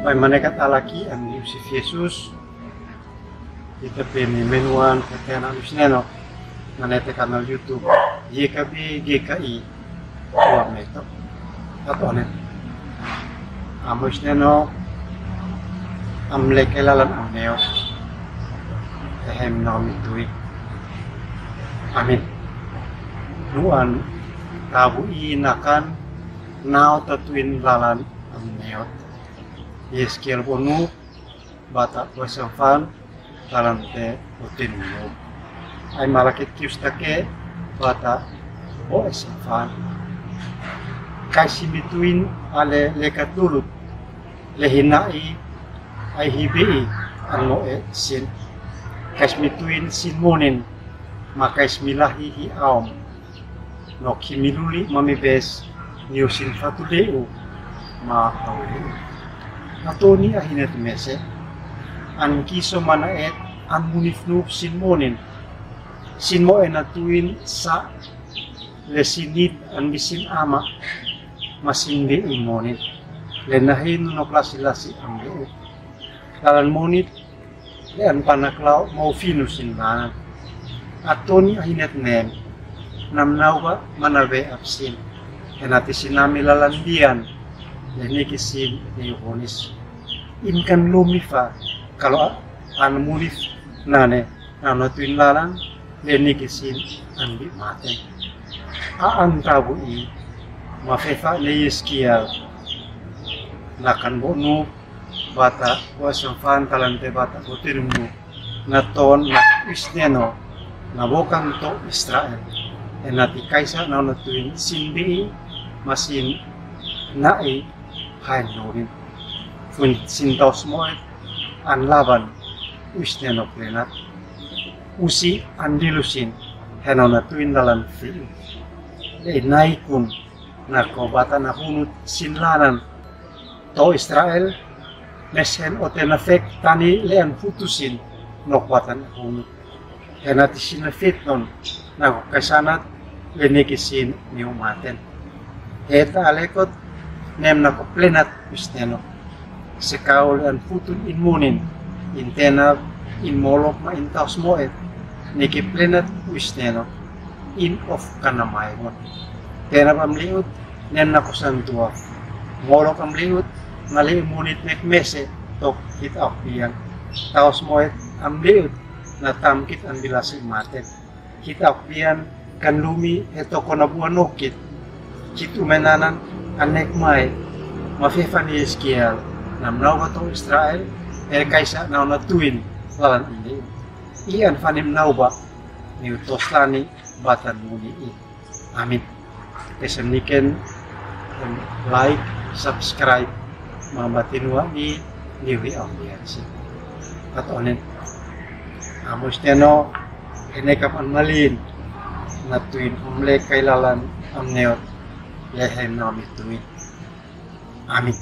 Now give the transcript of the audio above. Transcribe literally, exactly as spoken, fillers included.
Pai manekat alaki an Yusuf Yesus. Ita pe ni menuan katena usneno. Manete kanal YouTube. Ye kabi ge ka i. Ua meto. Atonen. Amusneno. Amleke lalan amneo. Ehem no mitui. Amin. Nuan tabu i nakan nao tatuin lalan amneo. Yeskiel bonu bata boesan fan talante botinunu. Ai malakit kiustake bata boesan fan. Kaisi mituin ale leka tulut le hinai ai hibi i ano e sin. Kaisi mituin sin monin ma kaisi milahi hi aom. Nok hi miluli ma mibes niu sin fatuleu ma auleu. Atoni ahinet mese. An kiso mana et an munifnuf sin monin. Sin mo ena tuin sa le sinit an bisin ama ma sin be i monin. Le nahi nu nok lasi lasi am leu. Lalan monit le an panaklau mau finu sin lanan. Atoni ahinet nem. Namnauba manave apsin. Enati sinami lalan bian. Le niki sin ni uhonis. Inkan lumifa kalo an munif nane. Nano tuin lalan le niki sin an bi maten. A an tabu i. Mafefa le Yeskiel. Nakan bonu bata boesan fan talante bata botinunu. Na ton na isneno na bokan to Israel. Enati kaisa nano tuin sin bi i ma sin nai hain norin. Fun sin taus moet an laban uisneno plenat. Usi an dilusin heno na tuin lalan fi. Le naikun na ko bata na hunut sin lanan to Israel, mesen ote na fek tani le an futusin nok bata na hunut. Henati sin na fitnon na ko kasanat le niki sin ni umaten. Heta alekot nem na ko plenat uisneno. Sekau le an futun in munin, in tenab, in molok ma in taus moet, niki plenat uisneno. In of kana maimon. Tenab am liut nem na ko santua. Molok am liut na le munit mek mese tok hit au pian. Taus moet am liut na tam kit an bilasi matet. Hit au pian kan lumi he toko na bua nokit. Hit umenanan an nek mai. Mafefa ni Yeskiel namnauba to Israel he kaisa nao na tuin lalan an liut. I an fanim nauba ni utos lani batan muni i. Amin. Kesem niken, em, like, subscribe, mama tinua ni, ni wi audiensi. At onen. Amus teno, ene kap an malin, na tuin umle kailalan am neot, lehem na mi tuin. Amin.